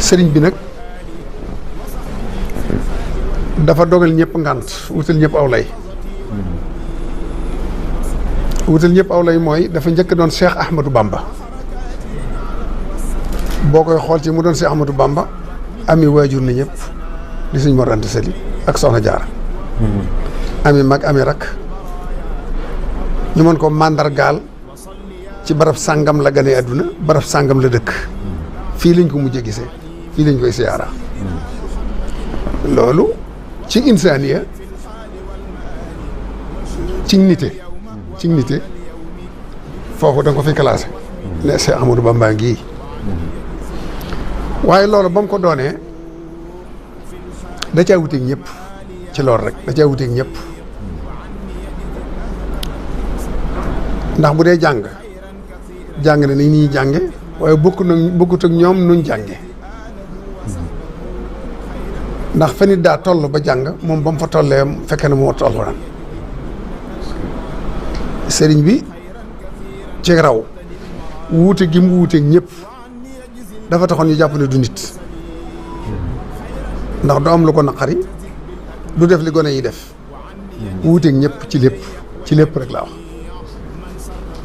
sëriñ bi nag dafa dogal ñëpp ngànt wutal ñëpp aw lay mooy dafa njëkk doon Cheikh Ahmadou Bamba boo koy xool ci mu doon Cheikh Ahmadou Bamba ami waajur na ñëpp di Sëñ Mor Anta Sali ak Soxna Jaara ami mag ami rak ñu mën ko màndargaal ci barab sàngam la gane àdduna barab sàngam la dëkk fii lañ ko mujjee gisee fii lañ koy siyaara loolu ci insaaniya ci nite foofu da nga ko fi classé ne Cheikh Ahmadou Bamba ngi waaye loolu ba mu ko doonee da caa wuteeg ñëpp ci loolu rek da caa wuteeg ñëpp ndax bu dee jàng na ni ñuy jànge waaye bokkut ak ñoom nuñ jànge ndax fa nit daa toll ba jàng moom ba mu fa tollee fekke na moo toll ran sëriñ bi ci raw wuute gi mu wuuteeg ñëpp dafa taxoon ñu jàpp ne du nit ndax du am lu ko naqari du def li gone yi def wuuteeg ñëpp ci lépp rek laa wax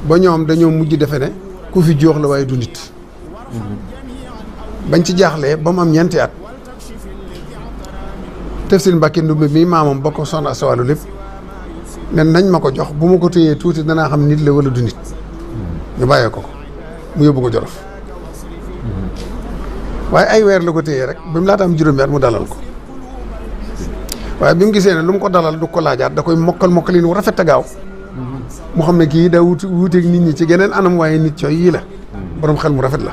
ba ñoom dañoo mujj defe ne ku fi joox la waaye du nit bañ ci jaaxlee ba mu am ñeenti at Tafsir Mbàkke Ndumbe mii maamam ba ko soxna Asawalu lépp ne nañ ma ko jox bu ma ko téyee tuuti danaa xam nit la wala du nit ñu bàyyee ko mu yóbbu ko Jolof waaye ay weer la ko téyee rek bi mu laata am juróomi at mu dalal ko waaye bi mu gisee ne lu mu ko dalal du ko laajaat da koy mokkal yi nu rafet a gaaw mu xam ne kii daa wuuteeg nit ñi ci geneen anam waaye nit cooy yii la borom xel mu rafet la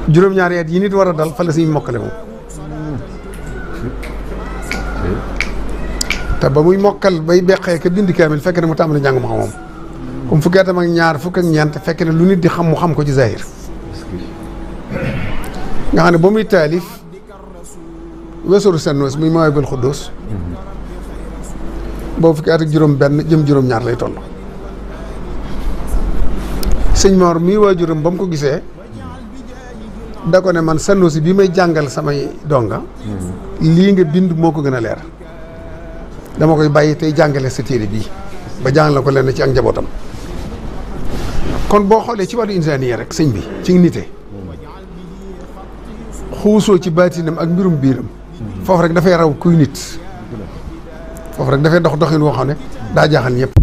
juróom-ñaari at yi nit war a dal fa la suñu mokkale moom te ba muy mokkal bay beqee ka bind kaamil fekk ne mu tàmbali njàng ma moom comme fukki atam ak ñaar fukk ak ñeent fekk ne lu nit di xam mu xam ko ci zahir nga xam ne ba muy taalif weesoru sennoos muy Mawaahibul Xuddoos boobu fukki at ak juróom benn jëm juróom ñaar lay toll sëñ Mor mii waajuram ba mu ko gisee da ko ne man Sanusi bi may jàngal samay donga lii nga bind moo ko gën a leer dama koy bàyyi tey jàngale sa téere bii ba jàngale ko leen ci ak njabootam kon boo xoolee ci wàllu insaaniya rek sëñ bi ci nite xuusoo ci baatinam ak mbirum biiram foofu rek dafay raw kuy nit foofu rek dafay dox doxin woo xam ne daa jaaxal ñëpp